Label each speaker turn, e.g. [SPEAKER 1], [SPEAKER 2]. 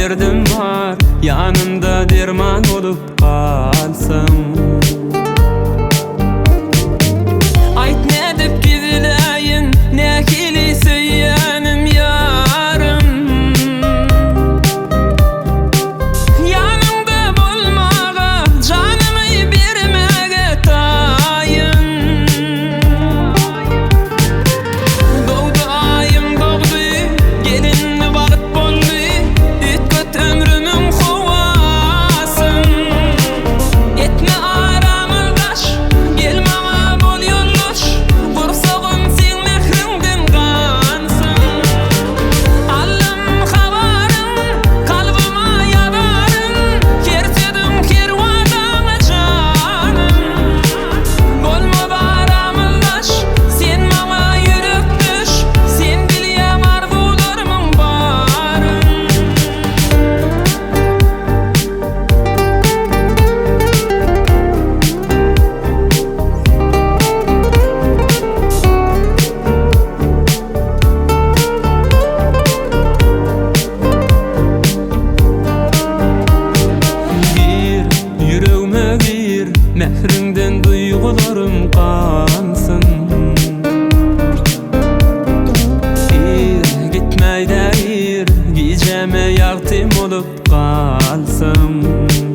[SPEAKER 1] derdim bar, Ýanymda derman bolup galsaň. Aýt nädip gizläýin, nähili söýýänim ýarym. Ýanyňda bolmaga, janymy bermäge taýyn. Dogdy aýym dogdy, gelinli bagt boldy, Üýtget ömrümiň howasyn. Etme aramyz daş, gel maňa bol ýoldaş, Gursagym seň mähriňden gansyn. Aldym habaryň, kalbyma ýazaryn, Her sözüň, her wadaňa janym. Bolmaz aramyz daş, sen maňa ýürekdeş, Sen bilýäň arzuwlarymyň baryn. Gir, ýüregime gir, mähriňden duýgularym gansyn. Ir, gitmäýdä ir, gijäme ýagty bolup galsaň.